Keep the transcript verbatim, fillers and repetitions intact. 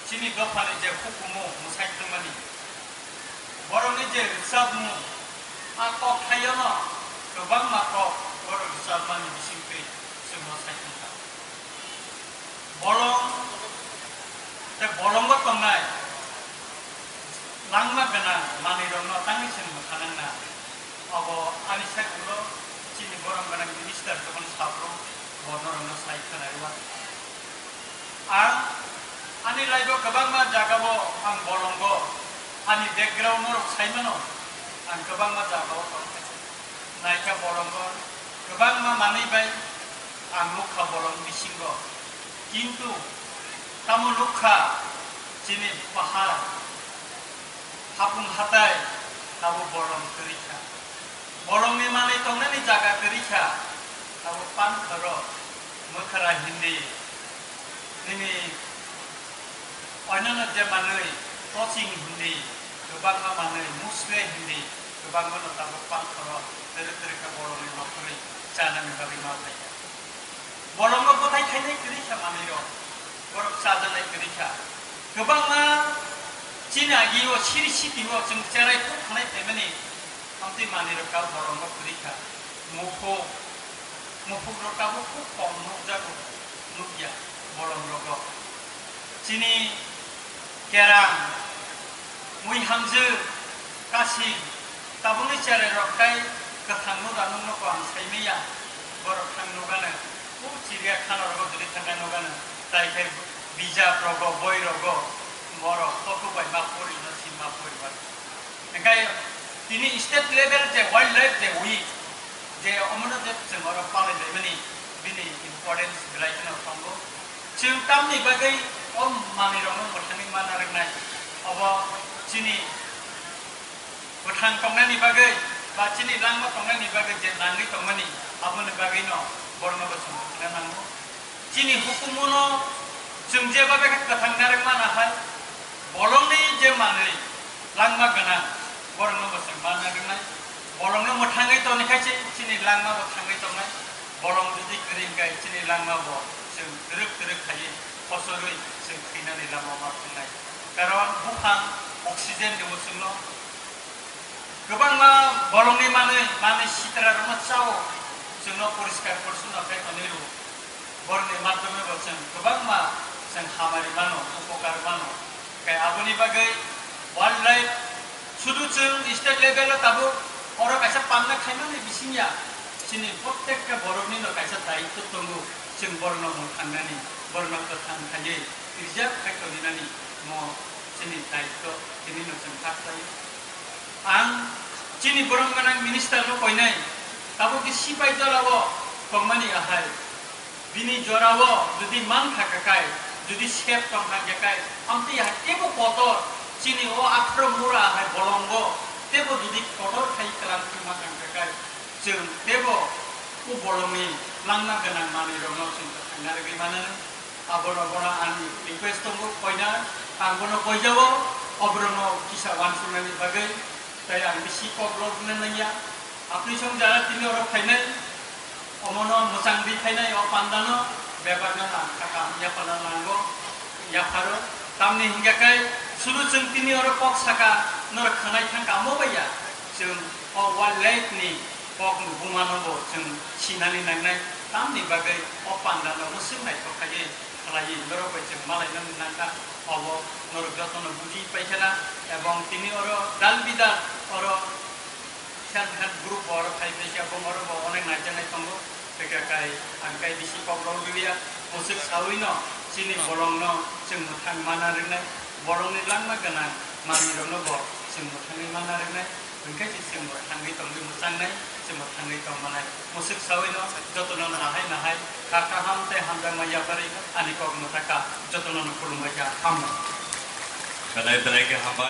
Chini dophani je hukumu mwsai thangmani, borokni je rwchapmung, a kok thaiono kwbangma kok borok rwchapmani bisingtwi chwngno sai thangkha. Bolong tei bolongo tongnai langma gwnang manwirokno tangwi chwng mwkhanang na. Obo ani side ulo chini borom gwnang minister tongmani sabrung bo norokno sai khwnai rwma. Ang ani life o kwbangma jagao ang bolongo ani background norok sai mano, ang kwbangma jagao tong kha. Naikha bolongo kwbangma manwi bai ang nukha bolong bisingo, kintu tamo nukha chini pahar hapung hatai abo bolong kwrwi kha. Bolongni manwi tongnani jaga kwrwi kha, abo panthoro mwkhra hindi, nini oinano je manwi toching hindi, kwbangma manwi musle hindi, kwbangmano tabuk panthoro twrwk twrwk khe bolongni nokhorwi chanani bagwi ma phaikha. Bolongo bwthai thainai kwrwi kha manwirok, borok chajaknai kwrwi kha. Kwbangma chini agi o siri siti o chwng cherai kuk khanai phaimani, amtwi manwirok kha bolongo kwrwi kha. Mukhuk, mukhukrok tabuk khub kom nukjago, nukya bolongrogo. Chini kerang, mui hamjwk, kasing, tabukni cherai rok tai kwthang nukha nukno ko ang saimanya. Borok thang nukano, o chiriya khana rogo duri thangkha nukano, tai khe bijap rogo, boi rogo, borok photo bai ma pori no, si ma pori ba. Hingkhe tini state level je wildlife je week, je omono je chwng oro palai laimani, bini importance belai kheno tongo. Chwng tamni bagwi o manwirokno mwthangwi ma narwknai? Obo chini bwthang tongnani bagwi ba chini langma tongnani bagwi je nangwi tongmani, aboni bagwino borokno bo chwng mwthangna nango. Chini hukumuno chwng jeba bwkha kwthang narwk mana hai, bolongni je manwi langma gwnang, borokno bo chwng ma narwknai. Bolongno mwthangwi toni khai se chini langma bo thangwi tongnai. Bolong jodi kwrwi hwnkhe chini langma bo chwng twrwk twrwk khaiwi khosorwi chwng thwinani lama ma thangnai. Karon buphang oxygen rwo chwngno. Kwbangma bolongni manwi, manwi sitrarokno chao, chwngno poriskar porishonno khe tonwi rwo. Borokni madhyome bo chwng kwbangma chwng hamari mano, upokar mano. Khe aboni bagwi wildlife sudu chwng state level o tabuk oro kaisa panna khaimani bising ya. Chini prottekta boroknino kaisa daitto tongo, chwng borokno mwthangnani, borokno kwthang khaiwi preserve khai toninani mo chini daitto, tinino chwng kha khlaio. Ang chini borom gwnang minister no koinai, tabuk di sipai jora o tongmani ahai, bini jora o jodi man kha kha kai, jodi sep tong kha kha kai, amtwi hai tebo kotor chini o atharo mura hai bolongo tebo jodi kotor khai kwlang thangma kha kha kai, chwng tebo o bolongni langna gwnang manwi rokno chwng kwthangna rwgwi mano. Abono bono ani request tongo koina, ang bono koijao, oborokno kisa uansuknani bagwi, tei ang bisi kok rwna nangya. Apni song jara tini oro phainai, omono mwchang di phainai, o pandano bebakno nang kha kam yaphana nango, yapharo. Tamni hingkha khe suru chwng tini oro kok saka, norok khwnai thang kamo baiya, chwng o wildlife ni kok no buma no bo chwng sinani nangnai, tamni bagwi o panda no mwswk naithok khaiwi khlaiwi norok bai chwng malai nang nangkha. Obo norok jotono buji paikhana, ebong tini oro dal bidal oro self help group bo oro phai paikha, bo oro bo onek naijaknai tongo. Tei khe kai ang kai bisi kok rw liya, mwswk sawi no chini bolong no chwng mwthang mana rwnai, bolong ni langma gwnang manwi rok no bo chwng mwthangwi mana rwnai. Hwnkhe se chwngbo thangwi tongwi mwchangnai, chwngbo thangwi tongmanai. Mwswk sawi no jotono no ahai nahai kha kaham tei hamjakma yapharwi ani kok mwthaka jotono no khulumbai kha, hambai. Belai belai khe hambai.